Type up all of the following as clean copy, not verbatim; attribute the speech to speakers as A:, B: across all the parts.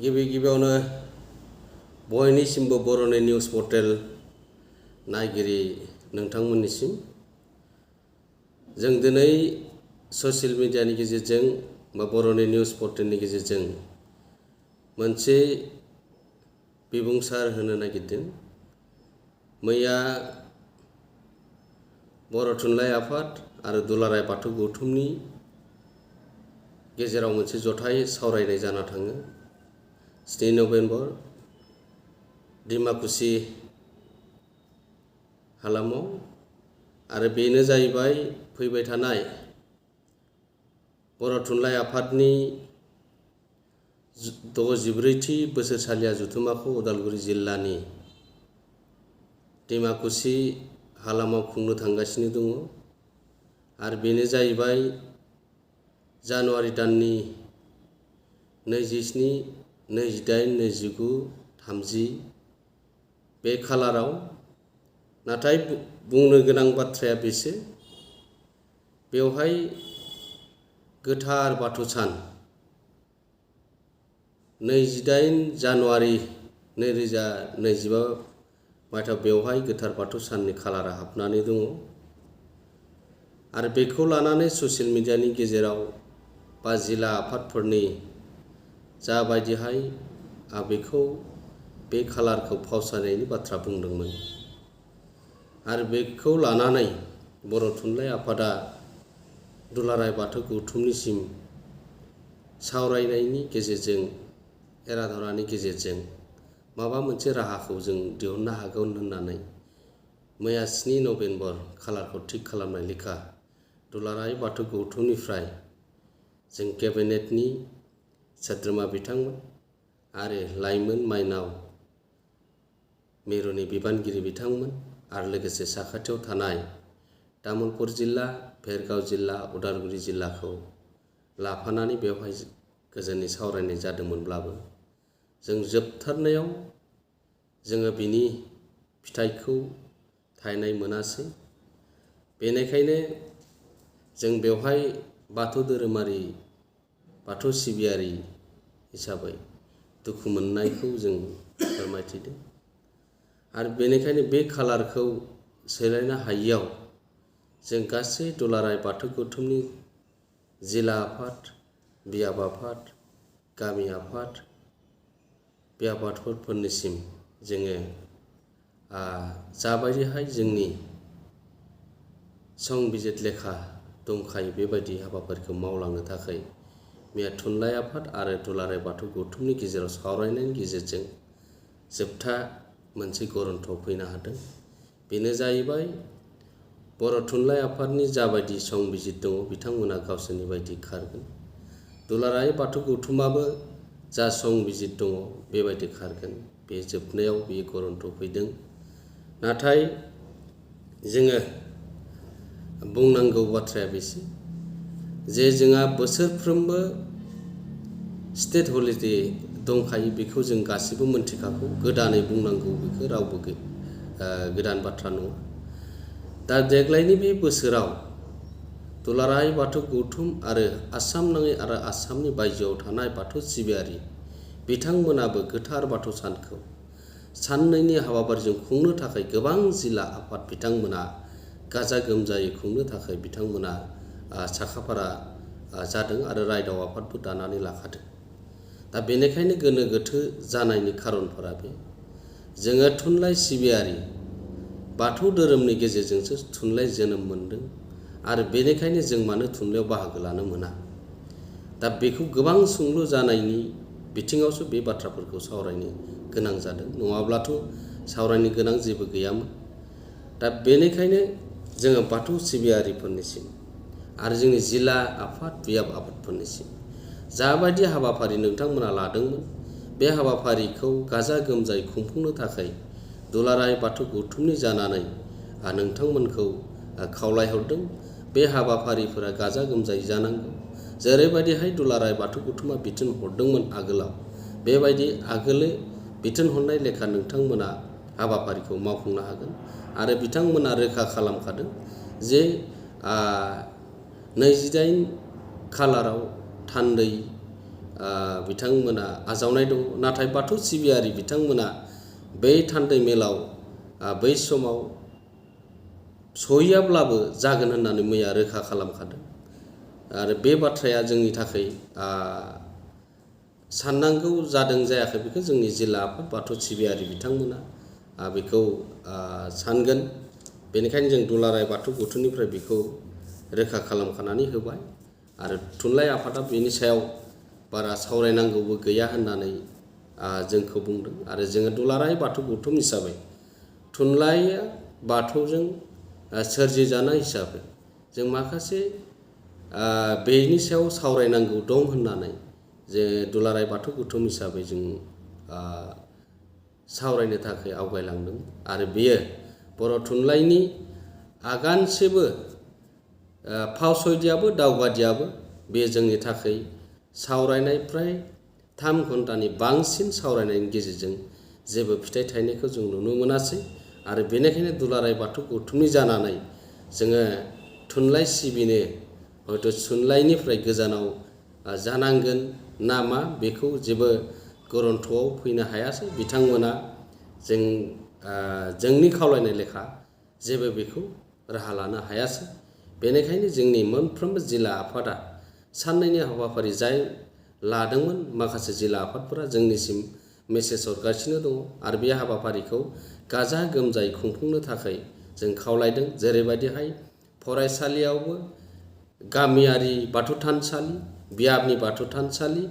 A: गिबियावनो बयनिसिमबो बर'नि news portal नायगिरि नोंथांमोननिसिम जों दिनै ससियेल मिडियानि गेजेरजों बा बर'नि निउस पर्टेलनि गेजेरजों मोनसे बिबुंसार होनो नागिरदों। मैया बर' थुनलाइ आफाद आरो दुलाराय बाथौ गौथुमनि गेजेराव मोनसे जथाय सावरायनाय जाना थाङो। 7 नभेम्बर डिमाकुसि हालामाव आरो बेनो जाहैबाय फैबाय थानाय बर' थुनलाइ आफादनि 64थि बोसोरसालिया जथुम्माखौ उदालगुरि जिल्लानि डिमाकुसि हालामाव खुंनो थांगासिनो दङ आरो बेनो जाहैबाय जानुवारि दाननि 27, 28, 29, 30 बे खालाराव। नाथाय बुंनो गोनां बाथ्राया बेसो, बेवहाय गोथार बाथौ सान 28 जानुवारि 2025 मायथाइयाव बेवहाय गोथार बाथौ साननि खालारा हाबनानै दङ आरो बेखौ लानानै ससियेल मिडियानि गेजेराव बा जिल्ला आफादफोरनि जाबायदिहाय बेखौ बे खालारखौ फावसायनायनि बाथ्रा बुंदोंमोन आरो बेखौ लानानै बर' थुनलाइ आफादा दुलाराय बाथौ गौथुमनिसिम सावरायनायनि गेजेरजों एराधरानि गेजेरजों माबा मोनसे राहाखौ जों दिहुननो हागोन होननानै मैया 7 नभेम्बर खालारखौ थिग खालामनाय लेखा दुलाराय बाथौ गौथुमनिफ्राय जों केबिनेटनि सोद्रोमा बिथांमोन आरो लाइमोन माइनाव मिरुनि बिबानगिरि बिथांमोन आरो लोगोसे साखाथियाव थानाय तामुलपुर जिल्ला, भेरगाव जिल्ला, उदालगुरि जिल्लाखौ लाफानानै बेवहाय गोजोनै सावरायनाय जादोंमोनब्लाबो जों जोबथारनायाव जोङो बिनि फिथाइखौ थायनाय मोनासै। बेनिखायनो जों बेवहाय बाथौ धोरोमारि, बाथौ सिबियारि हिसाबै दुखु मोननायखौ जों फोरमायथिदों आरो बेनिखायनो बे खालारखौ सोलायनो हायियाव जों गासै दुलाराय बाथौ गौथुमनि जिल्ला आफाद, बियाब आफाद, गामि आफाद, बे आफादफोरनिसिम जोङो जाबायदिहाय जोंनि संबिजित लेखा दंखायो बेबायदि हाबाफारिखौ मावलांनो थाखाय मैया थुनलाइ आफाद आरो दुलाराय बाथौ गौथुमनि गेजेराव सावरायनायनि गेजेरजों जोबथा मोनसे गरन्थ'आव फैनो हादों। बेनो जाहैबाय बर' थुनलाइ आफादनि जाबायदि संबिजित दङ बिथांमोना गावसोरनि बायदि खारगोन। दुलाराय बाथौ गौथुमाबो जा संबिजित दङ बेबायदि खारगोन। बे जोबनायाव बे गरन्थ'आव फैदों। नाथाय जोङो बुंनांगौ बाथ्राया बेसो जे जोंहा बोसोरफ्रोमबो स्टेट हलिडे दंखायो, बेखौ जों गासिबो मोनथिखागौ। गोदानै बुंनांगौ बेखौ रावबो गोदान बाथ्रा नङा। दा देग्लायनि बे बोसोराव दुलाराय बाथौ गौथुम आरो आसाम नाङै आरो आसामनि बायजोआव थानाय बाथौ सिबियारि बिथांमोनाबो गोथार बाथौ सानखौ साननैनि हाबाफारिजों खुंनो थाखाय गोबां जिल्ला आफाद बिथांमोना गाजा गोमजायै खुंनो थाखाय बिथांमोना साखाफारा जादों आरो रायदाव आफादबो दानानै लाखादों। दा बेनिखायनो गोनो गोथो जानायनि खारनफोरा बे जोङो थुनलाइ सिबियारि बाथौ धोरोमनि गेजेरजोंसो थुनलाइ जोनोम मोनदों आरो बेनिखायनो जों मानो थुनलाइयाव बाहागो लानो मोना। दा बेखौ गोबां सोंलु जानायनि बिथिङावसो बे बाथ्राफोरखौ सावरायनो गोनां जादों, नङाब्लाथ' सावरायनो गोनां जेबो गैयामोन। दा बेनिखायनो जोङो बाथौ सिबियारिफोरनिसिम आरो जोंनि जिल्ला आफाद, बियाब आफादफोरनिसिम जाबायदि हाबाफारि नोंथांमोना लादोंमोन बे हाबाफारिखौ गाजा गोमजायै खुंफुंनो थाखाय दुलाराय बाथौ गौथुमनि जानानै नोंथांमोनखौ खावलायहरदों। बे हाबाफारिफोरा गाजा गोमजायै जानांगौ। जेरैबायदिहाय दुलाराय बाथौ गौथुमा बिथोन हरदोंमोन आगोलाव, बेबायदि आगोलो बिथोन हरनाय लेखा नोंथांमोना हाबाफारिखौ मावफुंनो हागोन आरो बिथांमोना रोखा खालामखादों जे 28 खालाराव थान्दै बिथांमोना आजावनाय दङ। नाथाय बाथौ सिबियारि बिथांमोना बै थान्दै मेलाव बै समाव सहैयाब्लाबो जागोन होननानै मैया रोखा खालामखादों। आरो बे बाथ्राया जोंनि थाखाय साननांगौ जादों जायाखै बेखौ जोंनि जिल्ला आफाद बाथौ सिबियारि बिथांमोना बेखौ सानगोन। बेनिखायनो जों दुलाराय बाथौ गौथुमनिफ्राय बेखौ रोखा खालामखानानै होबाय। आरो थुनलाइ आफादा बेनि सायाव बारा सावरायनांगौबो गैया होननानै जोंखौ बुंदों। आरो जोङो दुलाराय बाथौ गौथुम हिसाबै थुनलाइया बाथौजों सोरजिजानाय हिसाबै जों माखासे बेनि सायाव सावरायनांगौ दं होननानै जे दुलाराय बाथौ गौथुम हिसाबै जों सावरायनो थाखाय आवगायलांदों। आरो बेयो बर' थुनलाइनि आगानसेबो फावसयदियाबो दावगादियाबो बे जोंनि थाखाय सावरायनाय फ्राय 3 घन्टानि बांसिन सावरायनायनि गेजेरजों जेबो फिथाइ थायनायखौ जों नुनो मोनासै। आरो बेनिखायनो दुलाराय बाथौ गौथुमनि जानानै जोङो थुनलाइ सिबिनो हयथ' थुनलाइनिफ्राय गोजानाव जानांगोन नामा बेखौ जेबो गरन्थ'आव फैनो हायासै। बिथांमोना जोंनि खावलायनाय लेखा जेबो बेखौ राहा लानो हायासै। बेनिखायनो जोंनि मोनफ्रोमबो जिल्ला आफादा साननैनि हाबाफारि जाय लादोंमोन, माखासे जिल्ला आफादफोरा जोंनिसिम मेसेज हरगासिनो दङ। आरो बे हाबाफारिखौ गाजा गोमजायै खुंफुंनो थाखाय जों खावलायदों। जेरैबायदिहाय फरायसालियावबो गामियारि बाथौ थानसालि, बियाबनि बाथौ थानसालि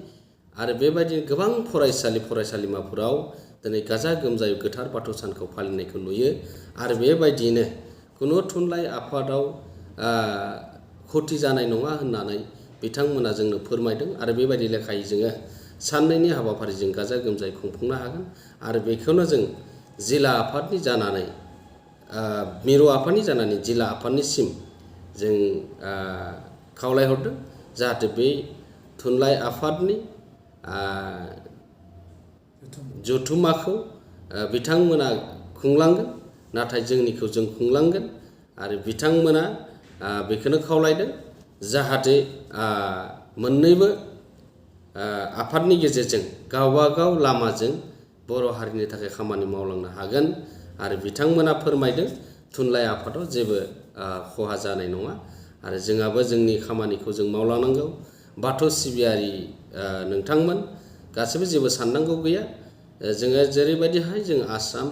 A: आरो बेबायदिनो गोबां फरायसालिमाफोराव दिनै गाजा गोमजायै गोथार बाथौ सानखौ फालिनायखौ नुयो। आरो बेबायदियैनो खुनु थुनलाइ आफादाव खथि जानाय नङा होननानै बिथांमोना जोंनो फोरमायदों। आरो बेबायदि लेखायै जोङो साननैनि हाबाफारिजों गाजा गोमजायै खुंफुंनो हागोन। आरो बेखौनो जों जिल्ला आफादनि जानानै मिरु आफादनि जानानै जिल्ला आफादनिसिम जों खावलायहरदों जाहाथे बे थुनलाइ आफादनि जथुम्माखौ बिथांमोना खुंलांगोन, नाथाय जोंनिखौ जों खुंलांगोन। आरो बिथांमोना बेखौनो खावलायदों जाहाथे मोननैबो आफादनि गेजेरजों गावबागाव लामाजों बर' हारिनि थाखाय खामानि मावलांनो हागोन। आरो बिथांमोना फोरमायदों थुनलाइ आफादाव जेबो खहा जानाय नङा। आरो जोंहाबो जोंनि खामानिखौ जों मावलांनांगौ। बाथौ सिबियारि नोंथांमोन गासैबो जेबो साननांगौ गैया। जोङो जेरैबायदिहाय जों आसाम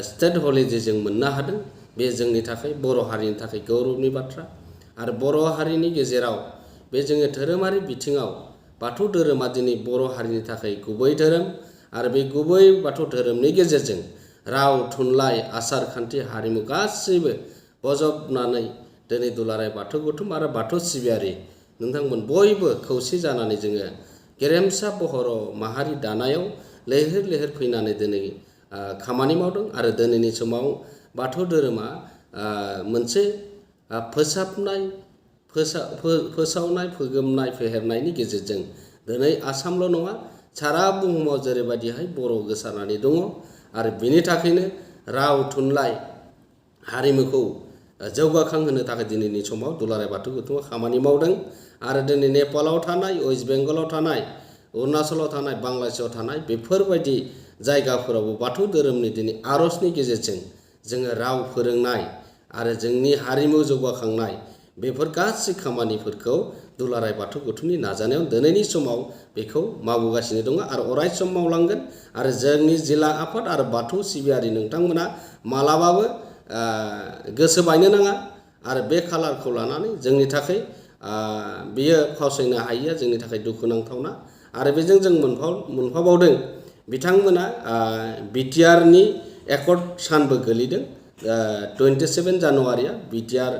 A: स्टेट हलिडे जों मोननो हादों, बे जोंनि थाखाय बर' हारिनि थाखाय गौरबनि बाथ्रा। आरो बर' हारिनि गेजेराव बे जोङो धोरोमारि बिथिङाव बाथौ धोरोमा दिनै बर' हारिनि थाखाय गुबै धोरोम। आरो बे गुबै बाथौ धोरोमनि गेजेरजों राव, थुनलाइ, आसार खान्थि, हारिमु गासैबो बजबनानै दिनै दुलाराय बाथौ गौथुम आरो बाथौ सिबियारि नोंथांमोन बयबो खौसे जानानै जोङो गेरेमसा बर' माहारि दानायाव लैहोर लैहोर फैनानै दिनै खामानि मावदों। आरो दिनैनि समाव बाथौ धोरोमा मोनसे फोसावनाय, फोगोमनाय, फेहेरनायनि गेजेरजों दिनै आसामल' नङा सारा बुहुमाव जेरैबायदिहाय बर' गोसारनानै दङ। आरो बेनि थाखायनो राव, थुनलाइ, हारिमुखौ जौगाखांहोनो थाखाय दिनैनि समाव दुलाराय बाथौ गौथुमा खामानि मावदों। आरो दिनै नेपालाव थानाय, वेस्ट बेंगलाव थानाय, अरुणाचलाव थानाय, बांलादेशआव थानाय बेफोरबायदि जायगाफोरावबो बाथौ धोरोमनि दिनै आर'जनि गेजेरजों जोङो राव फोरोंनाय आरो जोंनि हारिमु जौगाखांनाय बेफोर गासै खामानिफोरखौ दुलाराय बाथौ गौथुमनि नाजानायाव दिनैनि समाव बेखौ मावबोगासिनो दङ आरो अरायसम मावलांगोन। आरो जोंनि जिल्ला आफाद आरो बाथौ सिबियारि नोंथांमोना मालाबाबो गोसो बायनो नाङा। आरो बे कालारखौ लानानै जोंनि थाखाय बेयो फावसायनो हायिया जोंनि थाखाय दुखुनांथावना। आरो बेजों जों मोनफाबावदों बिथांमोना बिटिआरनि एकर्ड सानबो गोलैदों 27 जानुवारिया बिटिआर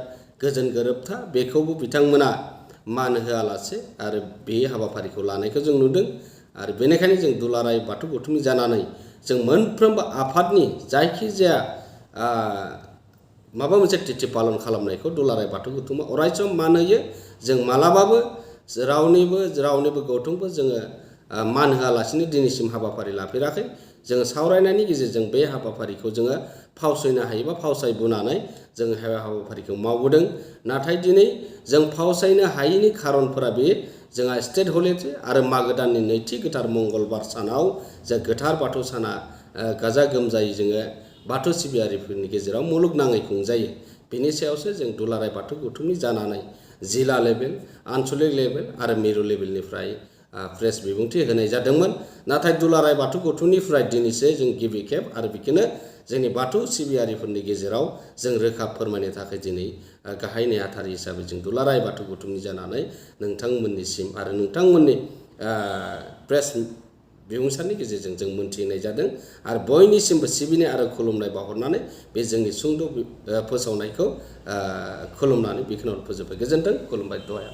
A: गोजोन गोरोबथा, बेखौबो बिथांमोना मान होआलासे आरो बे हाबाफारिखौ लानायखौ जों नुदों। आरो बेनिखायनो जों दुलाराय बाथौ गौथुमनि जानानै जों मोनफ्रोमबो आफादनि जायखिजाया माबा मोनसे तिथि पालन खालामनायखौ दुलाराय बाथौ गौथुमा अरायसम मान होयो। जों मालाबाबो रावनिबो गौथुमखौ जोङो मान होआलासिनो दिनैसिम हाबाफारि लाफेराखै। जोङो सावरायनायनि गेजेरजों बे हाबाफारिखौ जोङो फावसायनो हायोबा फावसायबोनानै जोङो हाबाफारिखौ मावबोदों। नाथाय दिनै जों फावसायनो हायैनि खारनफोरा बे जोंहा स्टेट हलिडे आरो मागो दाननि नैथि गोथार मंगलबार सानाव जा गोथार बाथौ साना गाजा गोमजायै जोङो बाथौ सिबियारिफोरनि गेजेराव मुलुगनाङै खुंजायो। बेनि सायावसो जों दुलाराय बाथौ गौथुमनि जानानै जिल्ला लेभेल, आनसलिक लेभेल आरो मिरु लेभेलनिफ्राय प्रेस बिबुंथि होनाय जादोंमोन। नाथाय दुलाराय बाथौ गौथुमनिफ्राय दिनैसो जों गिबि खेब आरो बेखौनो जोंनि बाथौ सिबियारिफोरनि गेजेराव जों रोखा फोरमायनो थाखाय दिनै गाहाय नेहाथारि हिसाबै जों दुलाराय बाथौ गौथुमनि जानानै नोंथांमोननिसिम आरो नोंथांमोननि प्रेस बिबुंसारनि गेजेरजों जों मोनथिहोनाय जादों आरो बयनिसिमबो सिबिनाय आरो खुलुमनाय बावहरनानै बे जोंनि सुंद' फोसावनायखौ खुलुमनानै बेखिनियावनो फोजोबबाय। गोजोन्थों, खुलुमबाय, दया।